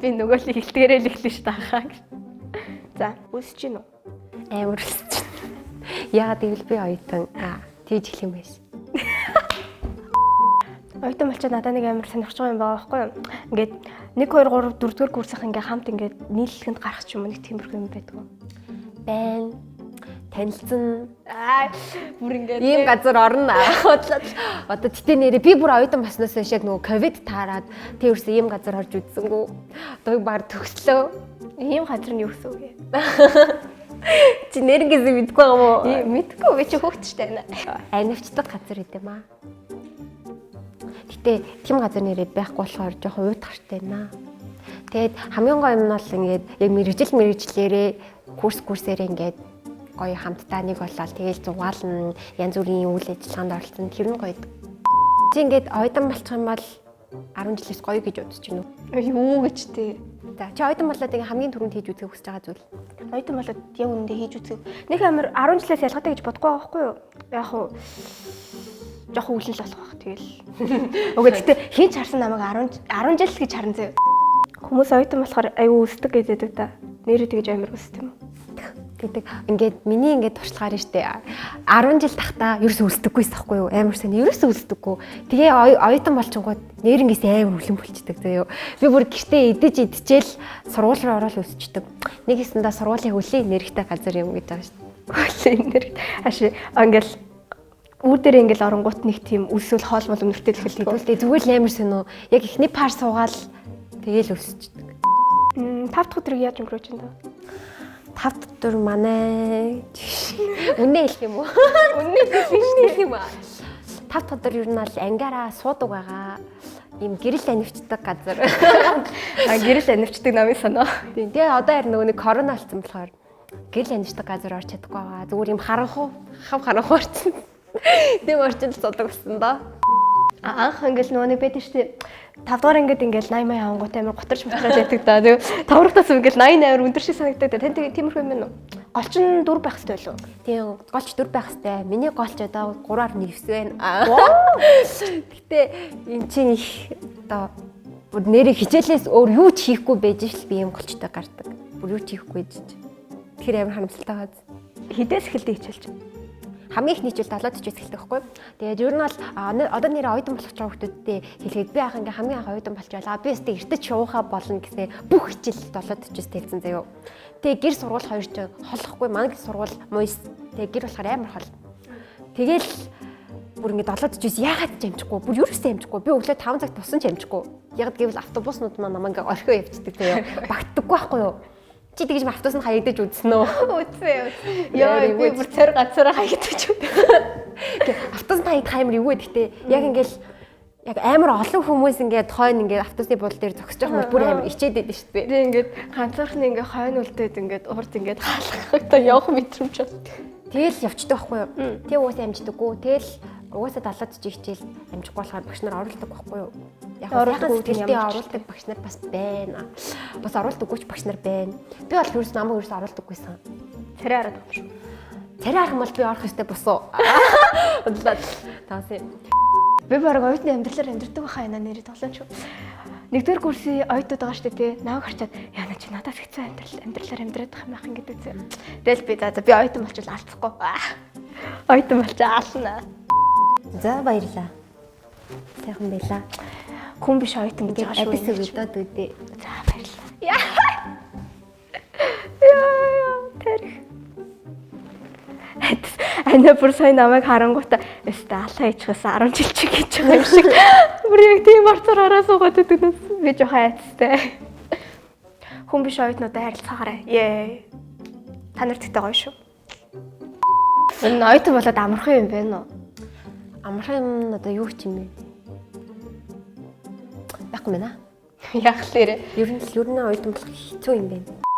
Би нөгөө л эхэлдгээрээ л эхлэн шүү дээ хаа гэж. За, өсөж гин үү? Амар өсөж байна. Яагаад гэвэл би оюутан. Тэгж эхлэх юм байсан. Оюутан болчоод надад нэг амар сонирхож байгаа юм байгаа байхгүй юу? Ингээд 1 2 3 4 дугаар курсынх ингээ хамт ингээд нийллэгэнд гарах ч юм уу нэг тиймэрхүү юм байдаг уу? Байна. Танилцсан. Аа, бүр ингээд Ийм газар орно. Худлаа. Одоо тэгтээ нэрээ би бүр оюутан болсноос хойш яг нөгөө ковид таарад тэр ерөөсөө ийм газар орж үзсэнгүү. Одоо баг төгслөө. Ийм газар нь юу гэсэн үг юм? Чи нэрнгээс мэдгүй байгаа юм уу? Мэдгүй, би чи хөөгч штэ байна. Анивчдаг газар идэм аа. Гэтэ тийм газар нэрээ байхгүй болохоор жоохон уйдгартай байна. Тэгээд хамгийн гоё юм нь бол ингээд яг мэрэгжил мэрэгжлэрээ курс курсээрээ ингээд гоё хамтдаа нэг болоод тэгээл зугаална, янз бүрийн үйл ажиллагаанд оролцсон, тэр нь гоё. Чи ингээд оюутан болчих юм бол 10 жилээс гоё гэж бодож байна уу? Юу гэж тий. За, чи оюутан болоод ингээ хамгийн түрүүнд хийж үзэх хүсэж байгаа зүйл. Оюутан болоод яг үнэндээ хийж үзэх. Нэг амар 10 жилээс ялгаатай гэж бодохгүй байгаа байхгүй юу? Яг хуу жоохон үлэн л болох байх тэгэл. Уг гэхдээ хин ч харсан намайг 10 жил гэж харан заяа. Хүмүүс оюутан болохоор аюу өсдөг гэдэг да. Нэрээ тэгэж амар өсдөг юм уу? Гэдэг ингээд миний ингээд туршлагаар нь штэ 10 жил тахта ерөөсөө өсдөггүйс тахгүй юу, амар сайн ерөөсөө өсдөггүй. Тэгээ оюутан болчингууд нэрнгээс амар үлэн болчдөг заяо. Би бүр гэртээ идэж идчихэл сургууль руу ороод өсчдөг. Нэг хэсэндээ сургуулийн хөлийн нэрхтэй газар юм гэж байгаа штэ. Хөлийн нэр аш ингээл үр дээр ингээл оронгууд нэг тийм өсвөл хоол мол өнөртэй л эхэлдэг. Тэгвэл зүгээр л амар сонио. Яг эхний пар суугаал тэгээл өсчдөг. 5 дахь өдрийг яаж өнгөрөөж байна даа? 5 дахь өдөр манай үнэ хэлэх юм уу? Үнэ хэлэх юм уу? 5 дахь өдөр ер нь бол ангиараа суудаг байгаа. Ийм гэрэл анивчдаг газар. А гэрэл анивчдаг намын санаа. Тийм. Тэгээ одоо харин нөгөө нэг корона болсон болохоор гэрэл анивчдаг газар орч чадахгүй байгаа. Зүгээр ийм харанхуу, хав харанхуу орчин. Тийм орчинд суудаг болсон доо. Анх ингээл нөгөө нэг байдаг шүү дээ. 5 дугаар ингээд ингээл 80 мая авангууд амар гутарч мутраад байдаг да. Тэгээ 5 дахьтаас ингээл 88 амар өндөр шиг санагддаг. Тань тиймэрхүү юм байна уу? Голч нь 4 байх хэрэгтэй байлуу? Тийм, голч 4 байх хэрэгтэй. Миний голч одоо 3.9 байна. Гэтэ эн чинь их одоо бүр нэрээ хичээлээс өөр юу ч хийхгүй байж шил би юм голчтой гардаг. Бүр юу ч хийхгүй байж. Тэгэхээр амар харамсалтай байгаа. Хідээс эхэлдэг хичээлч? Хамгийн ихний хичээл 7:40 эхэлдэг байхгүй. Тэгээд ер нь бол одоо нэрээ оюутан болох ч хүмүүстэй хэлгээд би анх ингээ хамгийн анх оюутан болчихвол би өстө эртэж шуухаа болно гэсэн бүх хичээл 7:40 тавьсан заяо. Тэгээ гэр сургууль хоёр ч холохгүй, манай сургууль муйс. Тэгээ гэр болохоор амар хол. Тэгээл бүр ингээ 7:40 яагаад ч амжихгүй, бүр ерөөсөө амжихгүй. Би өглөө 5 цагт тусан ч амжихгүй. Яг гэвэл автобуснууд маань намайг ингээ орхио явчихдаг заяо. Багтдаггүй байхгүй юу? Чи тэгж автобусанд хаягдаж үзсэн үү? Үзсэн. Йоо, би бүр цар газараа хаягдаж үзсэн. Автобусанд хаягдах амар эвгүй гэхдээ яг ингээл яг амар олон хүмүүс ингээд хойно ингээд автобусны буудлын дээр зогсож байгаа хүмүүс бүр амар ичээд байдаг шүү дээ. Тэгээ ингээд ганцаархны ингээд хойно үлдээд ингээд урд ингээд хаалгахтаа явах мэдрэмж бол. Тэгэл явчдаг байхгүй юу? Тэг угаасаа амждаггүй. Тэгэл угаасаа 7:40 хичээл амжихгүй болохоор багш нар оруулдаг байхгүй юу? Яг сайхан сэтгэлтэй оруулдаг багш нар бас байна. Бас оруулдаггүй ч багш нар байна. Би бол ерөөс намайг ерөөс оруулдаггүйсэн. Царай хараад байгаа юм шүү. Царай харах юм бол би орох ёстой босоо. Бодлоо. Таас юм. Би бараг оюутны амьдралаар амьдардаг байхаа яна нэрээ тоглоом шүү. Нэгдүгээр курсын оюутнууд байгаа шүү дээ тий. Намайг харчаад яна чи надаас хэцүү амьдралаар амьдраад байх юм ахын гэдэг зэ. Тэгэл би за би оюутан болчихвол алцахгүй. Оюутан болчих аална. За баярлаа. Сайхан байлаа. Хүн биш оюутан гэж байгаа шүү. Адис өгдөөд үдээ. За баярлаа. Яа. Яа, тэрх. Ана бүр сая намайг харангуйта өстө алхаа ичхээс 10 жил чиг гэж байгаа юм шиг. Бүр яг тийм орцоор хараа суугаад байдаг нас би жоохон айцтай. Хүн биш оюутнуудаа харилцаагаарай. Ее. Та нар тэгтэй гоё шүү. Энэ оюутан болоод амархан юм байна уу? Амархан юм одоо юу ч юм бэ? Байхгүй мэнэ. Яг л нэрээ. Ер нь оюутан болох хэцүү юм байна.